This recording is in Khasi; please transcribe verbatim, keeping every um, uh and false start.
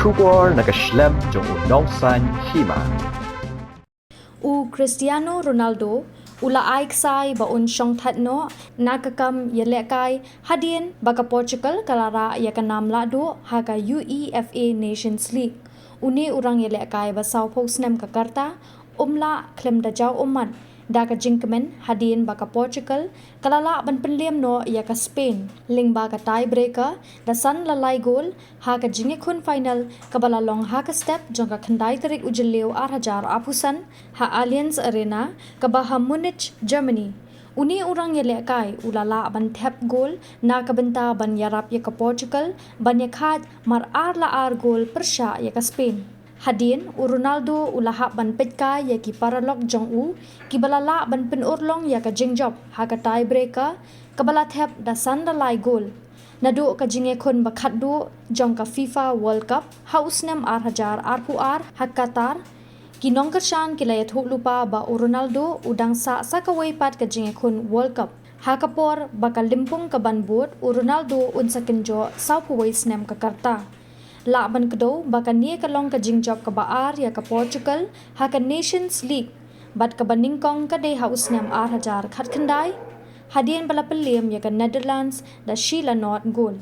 Khubor na ka shlem jong u nongsaiñ hima. U Cristiano Ronaldo u la ai ksai ba un shongthait noh na ka kam ïalehkai hadien ba ka Portugal ka la rah ïa ka nam lahduh ha ka UEFA Nations League. Une u rangïalehkai ba sawphew snem ka rta um lah khlem da jaw ummat da ka jingkmen hadien ba ka Portugal ka la lah ban pynliem noh ïa ka Spain lyngba ka tie breaker da san la lai gol ha ka jingïakhun final kaba la long ha ka step jong ka khyndai tarik u Jylliew ar hajar arphew san ha Allianz Arena kaba ha Munich, Germany. Une u rangïalehkai u la lah ban thep gol na ka bynta ban ïarap ïa ka Portugal ban ïakhaid mar ar la ar gol pyrshah ïa ka Spain. Hadien u Ronaldo u la hap ban peitkai ïa ki paralok jong u kiba la lah ban pynurlong ïa ka jingjop ha ka tie breaker kaba la thep da san la lai gol. Naduh ka jingïakhun ba khatduh jong ka FIFA World Cup ha u snem ar hajar arphew ar ha Qatar, ki nongkyrshan ki la ïathuh lypa ba u Ronaldo u dang sah sa kawei pat ka jingïakhun World Cup ha ka por ba ka lympung ka ban bud u Ronaldo un sa kynjoh sawphew wei snem ka rta. Lah ban kdew ba kane ka long ka jingjop kaba ar ïa ka Portugal ha ka Nations League bad kaba nyngkong ka dei ha u snem ar hajar khatkhyndai hadien ba la pynliem ïa ka Netherlands da shi la nod gol.